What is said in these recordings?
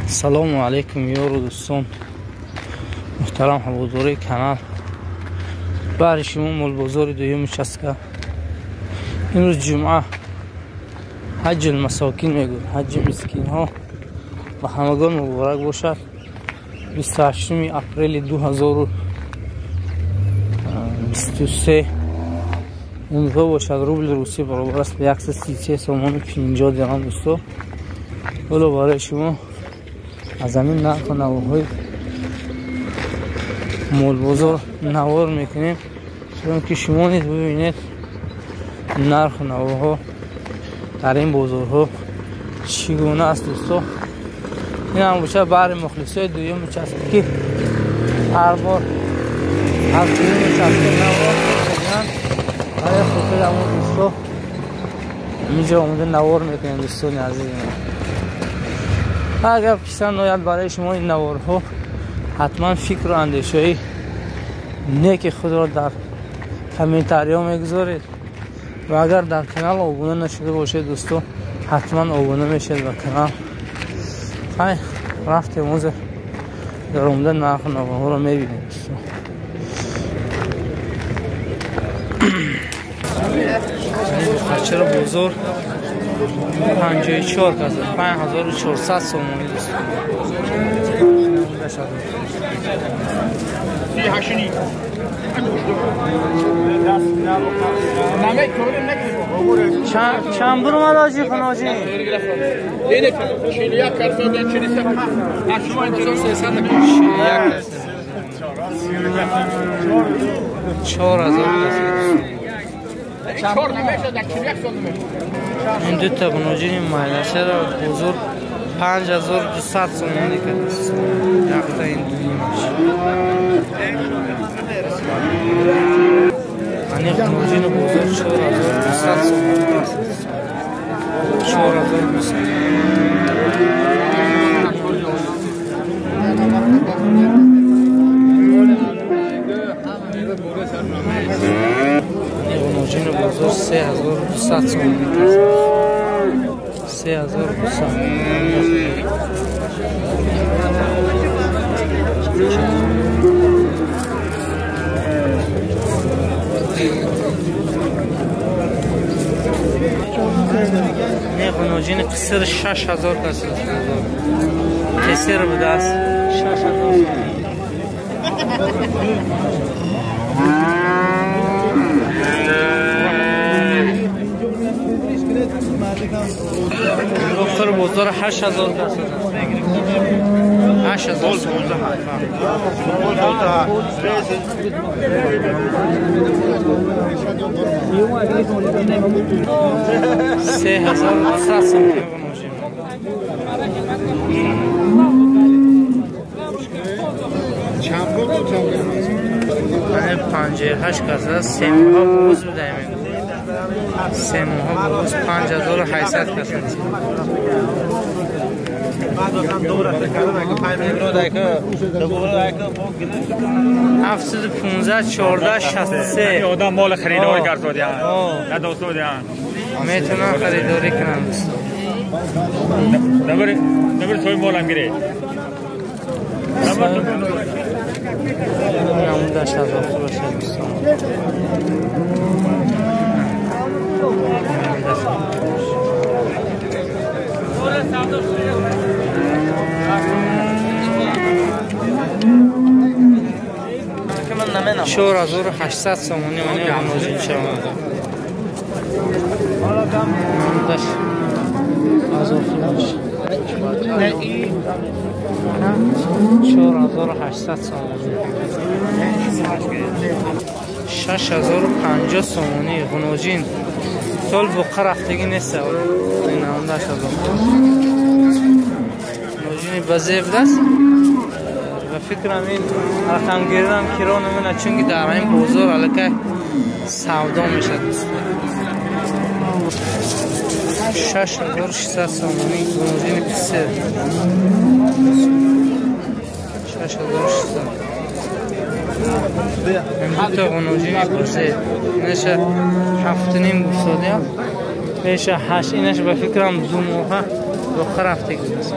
Салому алейкум ёру дӯстон, муҳтарам ҳаводори канал. Баҳри шумо молбозори дуюми участка. Имрӯз ҷумъа, ҳаҷҷул масокин мегӯяд, ҳаҷҷи мискинҳо ба ҳамагон муборак бошад. 28 апрели 2023 имрӯз бошад. Рубли русӣ баробар аст ба 133 сомони 50 дирҳам. Дӯсто, ҳоло барои шумо аз ҳамин нарху навоҳои молбозор навор мекунем, чунки шумо низ бибинед нарху навоҳо дар ин бозорҳо чӣ гуна аст. Дӯсто, ин ҳам бошад баҳри мухлисои дуюм участка, ки ҳар бор аз дуюм участка навор мекунанд. Барои хотири ҳамон дӯсто инҷо омода навор мекунем. Дӯстони азизи ман, агар писанд ояд барои шумо ин наворҳо, ҳатман фикру андешаи неки худро дар комментариҳо мегузоред ва агар дар канал обуна нашуда бошед, дӯсто, ҳатман обуна мешавед ба канал. Хай, рафтем, ҳозир дар омада нарху наворҳоро мебинем. Дӯсто, чаро бозор 54 кас, 5400 сомонӣ. Дӯсто, чанд бур омад ҳоҷи хуноҷӣ? 4000. Ин дута хуноҷини майлашаро бозор 5200 сомонӣ кард. Якта ин дуюмаш. Ани хуноҷини бозор 4200 сомонӣ аст. 4200. Хуноҷини бозор 3200 сомонӣ кард. 3200. Не хуноҷини қисир 6000 кас аст. Қисир будааст 6000. Охир бозор 8000 кас аст. 8000 сомон. 3200 сомон. 58 кас аст. Се моҳа боз будаем. Се моҳа боз 5800 кас аст. 715 14 63. Одам мол харидорӣ кардодиан. Надостодиан. Метавонанд харидорӣ кунанд. Набар сои молам гире. Намудаш аз охир бошад, дӯстон. 4800 сомонӣ мани хуноҷин шавад. Намудаш аз охир бошад. 4800 сомонӣ. 6050 сомонӣ хуноҷин. Сол буққа рафтагӣ нест. Ин намудаш аз охир. Хуноҷини ба зеб даст. Ба фикрам ин рақамгирам киро намена, чунки дар ин бозор аллакай савдо мешад. 6600 сомонӣ хуноҷини писер. 6600. Ин дута хуноҷини бозер. Инаша 7.5 гуфтодиам. Беша 8. Инаш ба фикрам 2 моҳа буққа рафтагӣ аст.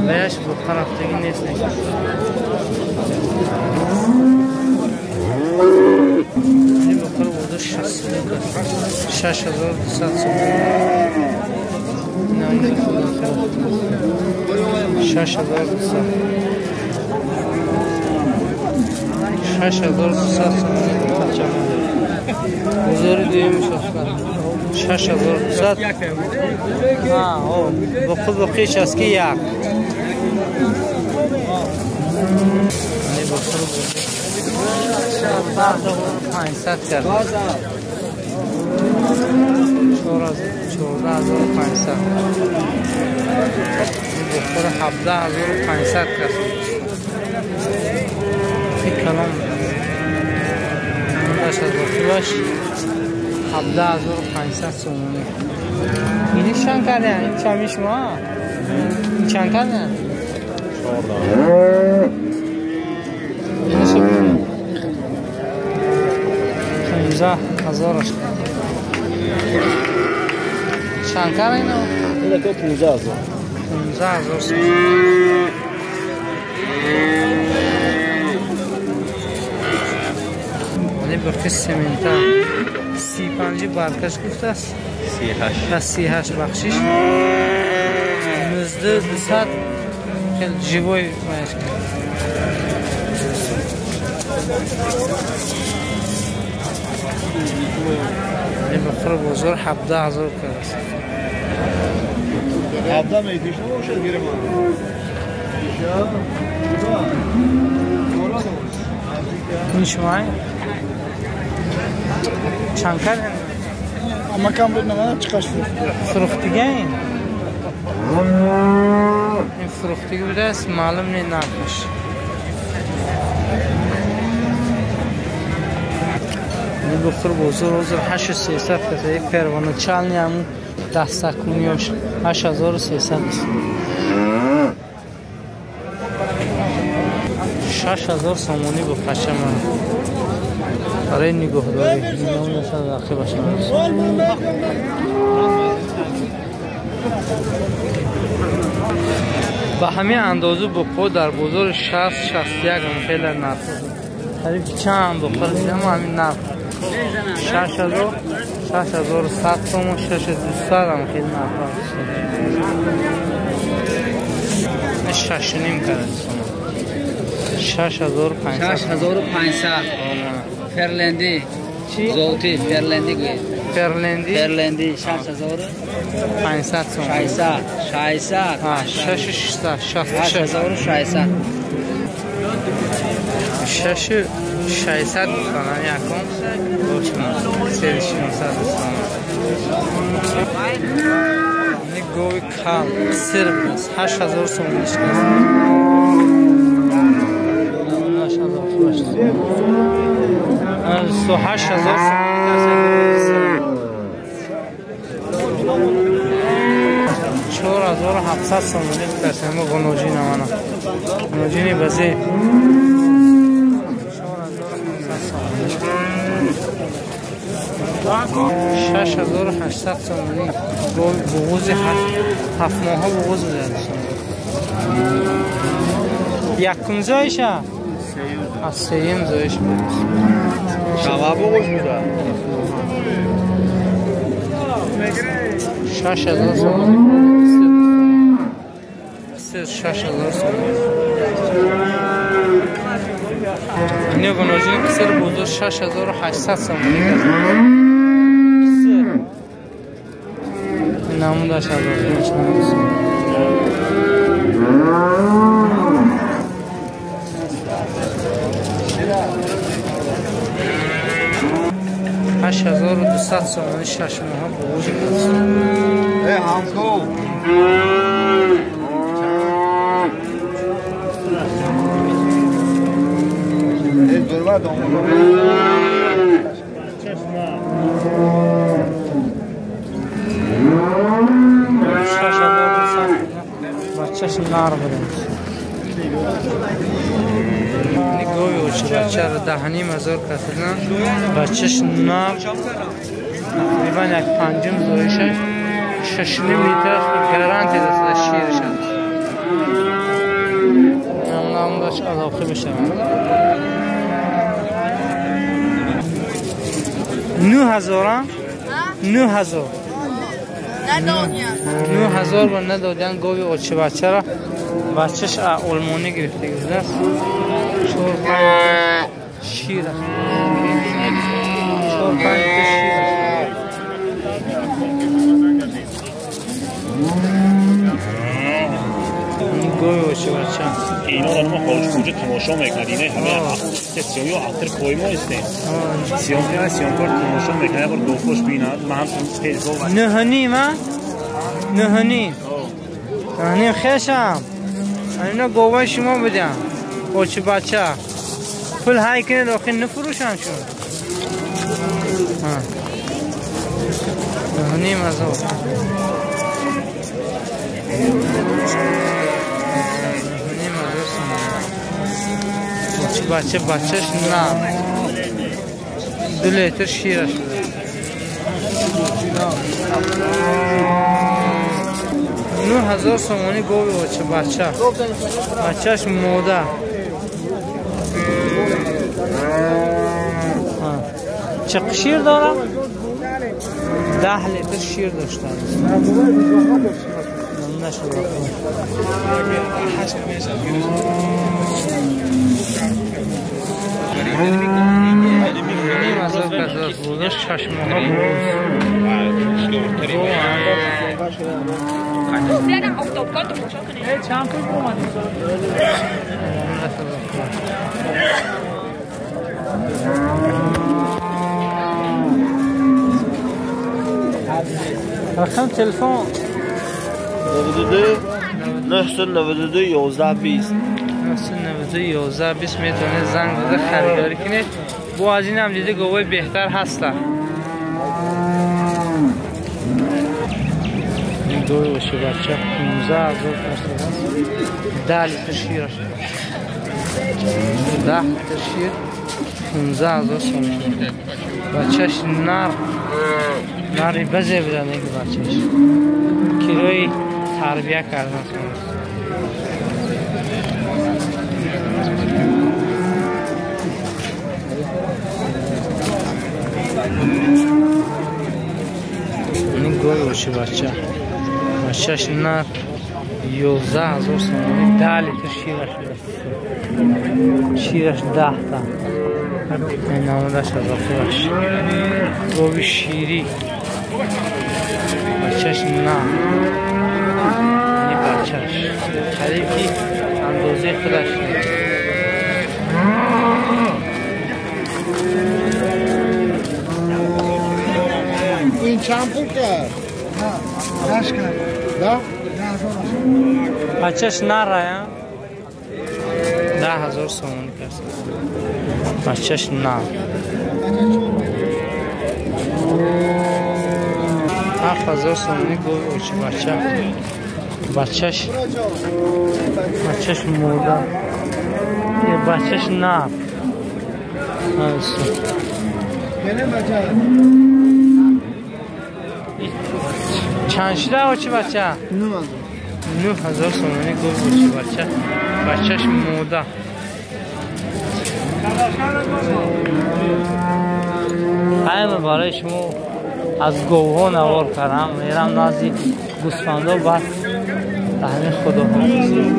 Ваяш буққа рафтагӣ нест. Ин буққаро бозор 6200 сомонӣ. 6200. 6200 сомонӣ буққача. Бозори дуюми шошкар. 6200. Буққи буққиш аст ки як. 500 кард. 14500. Буққи 17500 кард. Ин калом аз дохилаш 17500 сомонӣ. Ини чанд кардем? Ин чами шумо? Ин чанд кардем? 14. 15000. Чанд кардем ино? Ина ко 15000. 15000 сомонӣ. Буққи семента 35 баркаш гуфтааст. 38 бахшиш. 19200 хеле живой ваяш кард. Ин буққиро бозор 17000 кардааст. 17 метиш набошад гирем. Ин шумо? Чанд кардем? Амакам буд намедонам чӣ қадр фурӯхт. Фурӯхтига ин? Ин фурӯхтига будааст, маълум не нархаш. Ин буққи бозор ҳозир 8300 каса. Як первоначални ҳамун дастакуниёш 8300 аст. 6000 сомонӣ буққача ман. Барои нигоҳдорӣ ба ҳамин андоза буққо дар бозори 60-61 хеле нарх. Қариб чанд буққо дидам ҳамин нарх. 6000, 6100 сомон, 6200 ҳам хеле нарх аст. 6.5 кард. 6500. 6500. Ферленди. Чӣ? Золоти Ферленди гӯед. Ферленди? Ферленди 6500 сомон. 600, 600. 6600, 6600. 6600 гуфтан якум. 3600 сомон. Ин гови кал, сир аст. 8000 сомон шикаст. 8000 сомонӣ. 4700 сомонӣ гуфтааст. Мо ғуноҷин амана. Ғуноҷини базе. 4700 сомонӣ. 6800 сомонӣ. Буғузи 7 моҳа буғуз будааст. Якум зоиша? Аз сеюм зоиш будааст. Шава буғуз буда. 6000 сомонӣ. 6000 сомонӣ. Ин ғуноҷини қиср бозор 6800 сомонӣ кард. Қиср. Ин намудаш аз охираш намуд. 8200 сомонӣ 6 моҳа буғуз будааст. Ҳамко. Бачаш нар будааст. Гови очи бачаро 10500 касидан. Бачаш нав тақрибан як панҷум зоишаш 6.5 литраш гарантия дастда шираш аст. оч алоқӣ бишавад. 9000 9000 9000 ба надодиан гови очи бачара бачаш олмонӣ гирифта гирифтааст. 4-5 шир аст. 4-5 шир аст. Гови очи бача. Ино ро мо хоҷ куҷо тамошо мекунад. Ино ҳама сиёҳ ахтар поймо истем. Сиёҳ сиёҳкор тамошо мекунад. Як бор говхош бинад. Ман ҳам тез гов. 9.5 ма? 9.5. 9.5 хешам. اینا گوه شما بدن. اوچ بچه. پول های کنه داخل نفروشن شون. 9.5 هزار. 9.5 هزار سومانی. اوچ بچه بچهش نه. 2 لیتر شیرش بده. 9000 سومانی گوی اوچه بچه. بچهش موده. چه شیر داره؟ 10 لیتر شیر داشته. نشد. 9.5 هزار 6 ماه رقم تلفن 92 992 11 20 992 11 20 میتونه زنگ بزنه خریداری کنید. با از این هم دیده گوه بهتر هستن. این گوه باشه بچه 15,000 است. 10 لیتر شیرش 10 لیتر شیر 15,000 سومانی. بچهش نر نری بزه بدن یک بچهش کیلوی تربیه کردن. این گل باشه بچه بچهش نر 11,000 سومانی. 10 لیتر شیرش شیرش 10 تا این نمودش از آخرش گوی شیری بچهش نه این بچهش خریب که اندازه خودش. این چند پول کرد؟ نه 8 کرد. ده؟ بچهش نره 10,000 سومانی کرد. بچهش نه 7,000 سومانی گفت اوچی بچه بچهش بچهش مرده یه بچهش نه چند شده اوچی بچه؟ 9,000 سومانی گفت اوچی بچه بچهش مرده. همه برای شما از گوها نوار کردم میرم نزدیک گوسفندا بعد همین خداحافظی.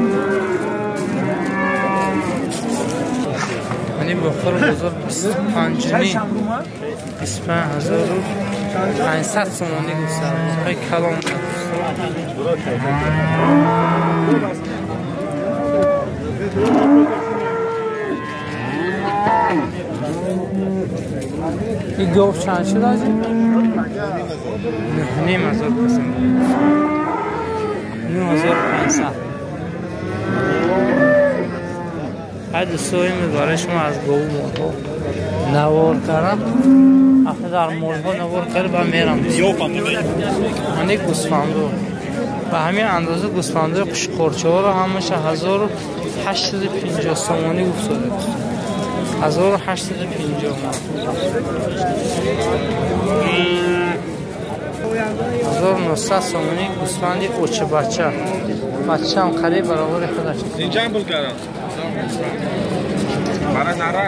یعنی بخور بزرگ 25,500 سومانی گوسفند های کلان. این گاو چند شد آجی؟ 9,500 قسم 9,500. های دوستو این برای شما از گاو مرغ نوار کردم. آخه در مرغ نوار کرد و میرم من گوسفندو به همین اندازه گوسفندو قشقرچه ها رو همش 1850 سومانی گفت. 1850 1900 سومانی گوسفندی اوچه بچه. Бачам қариб баробари худаш. Ин чанд пул кардам? Бара нара.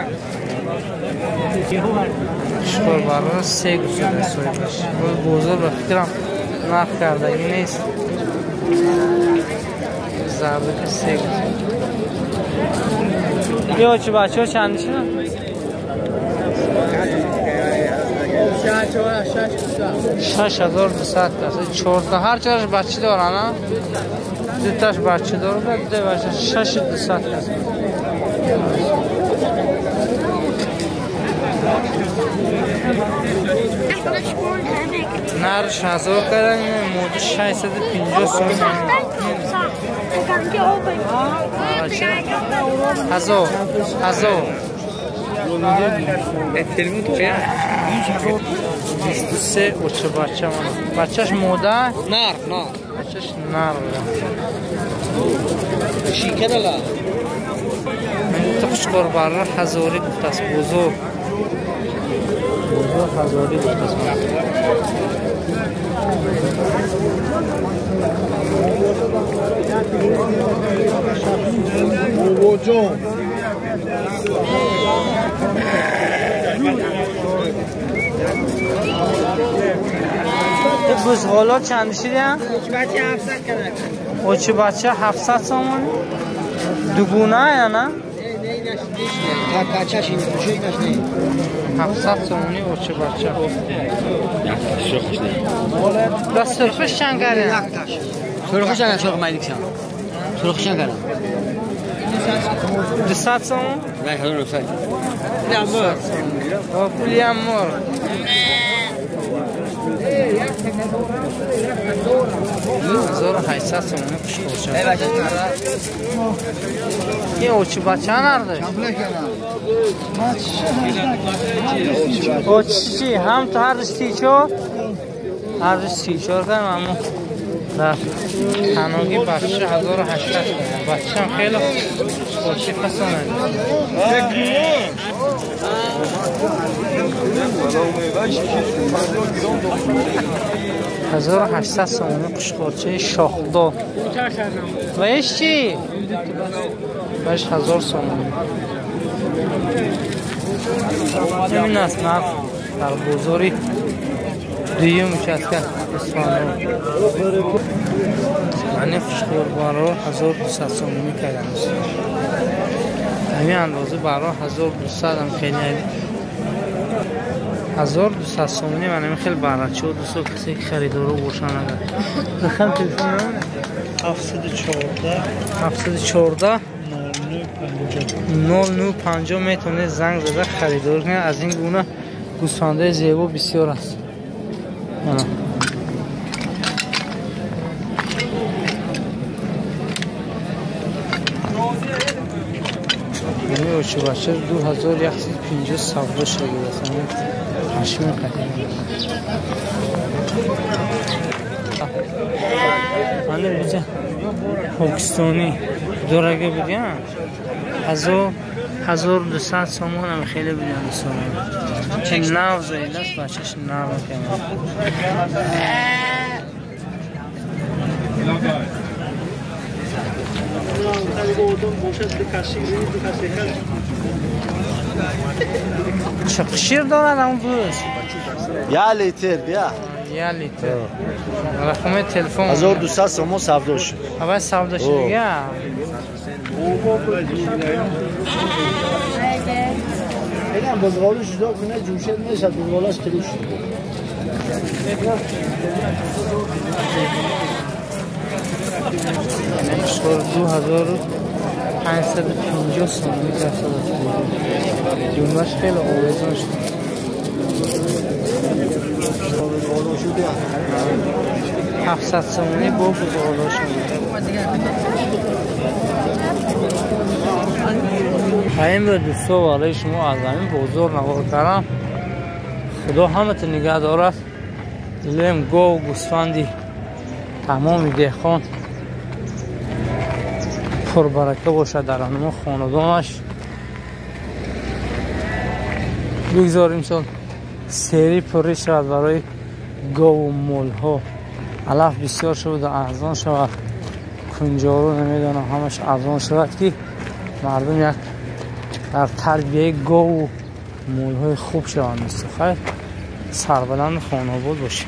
Шукр барои се гӯсфанд соҳибаш. Бозор ба фикрам нарх кардагӣ нест. Зарбаки се гӯсфанд. Ё чӣ бачаҳо чанд шуданд? 6200 аст. Чорта ҳар чораш бача доранд, а? Дуташ бача дорад, ду бача 6200 аст. Нар 6000 кардан, мода 650 сом. Ҳазор, ҳазор. 23 оча бача ман. Бачаш мода? Нар, нар. Бачаш нар. Шикадала. Ман тушкор барра ҳазори гуфтас бозор. Бозор ҳазори гуфтас. Бобоҷон. Бузғола чанд шидия? Очи бача 700 сомон. Дугуна я на? 700 сомони очи бача. Да сурхиш чанд кардин? Сурхиш чанд сурх майдиксан. Сурхиш чанд кардин? 200 сомон? Не, 1900. Пулиам мор. 1800 сомони қушқурча. Ин очи бача нардаш? Очи чи? Ҳам то ҳардуш 34? Ҳардуш 34 кардам, аммо дар таноги бача 1800 сомон. Бачаам хеле қушқурчи фасонад. 1800 сомони қушқурчаи шохдор. Ва иш чӣ? 8000 сомон. Ин аст нарх дар бозори дуюм участка Исфаҳон. Мани қушқурбарро 1200 сомонӣ кардам. Ҳамин андоза барро 1200 ам хеле 1200 сомонӣ. Ман ҳамин хел баррачиҳо дӯсто касе ки харидоро бошанд агар. Рақам телефон 714 714 0950 0950 метавонед занг зада харидор кунед. Аз ин гуна гӯсфандаи зебо бисёр аст. Очи бача 2150 савдо шуда аст. Пашми қадим. Ана биҷа покистонӣ дорага будия? 1200 сомон ам хеле будия дӯстон. Нав заидаст бачаш нав кама. Чӣ шир дорад он буз? 1 литр, бия. 1 литр. Рақами телефон 1200 сомон савдо шуд. Аввал савдо шуд дига. Инам бузғолу ҷудо кунад, ҷӯшед мешад, бузғолаш кирӣ шуд. Шур 2550 сомонӣ дарсад аст. Ҷумлаш хеле овезон шуд. 700 сомонӣ бо бузғоло шуд. Ҳамин дӯсто барои шумо аз ҳамин бозор навор кардам. Худо ҳаматон нигаҳ дорад. Дилем гов гӯсфанди тамоми деҳқон пурбарака бошад дар ҳама хонадонаш. Бигзор имсол сери пурӣ шавад барои гову молҳо. Алаф бисёр шавад, арзон шавад. Кунҷору намедонам, ҳамаш арзон шавад, ки мардум як дар тарбияи гову молҳои хуб шаванд. Дӯсто, хайр, сарбаланду хонаобод бошед.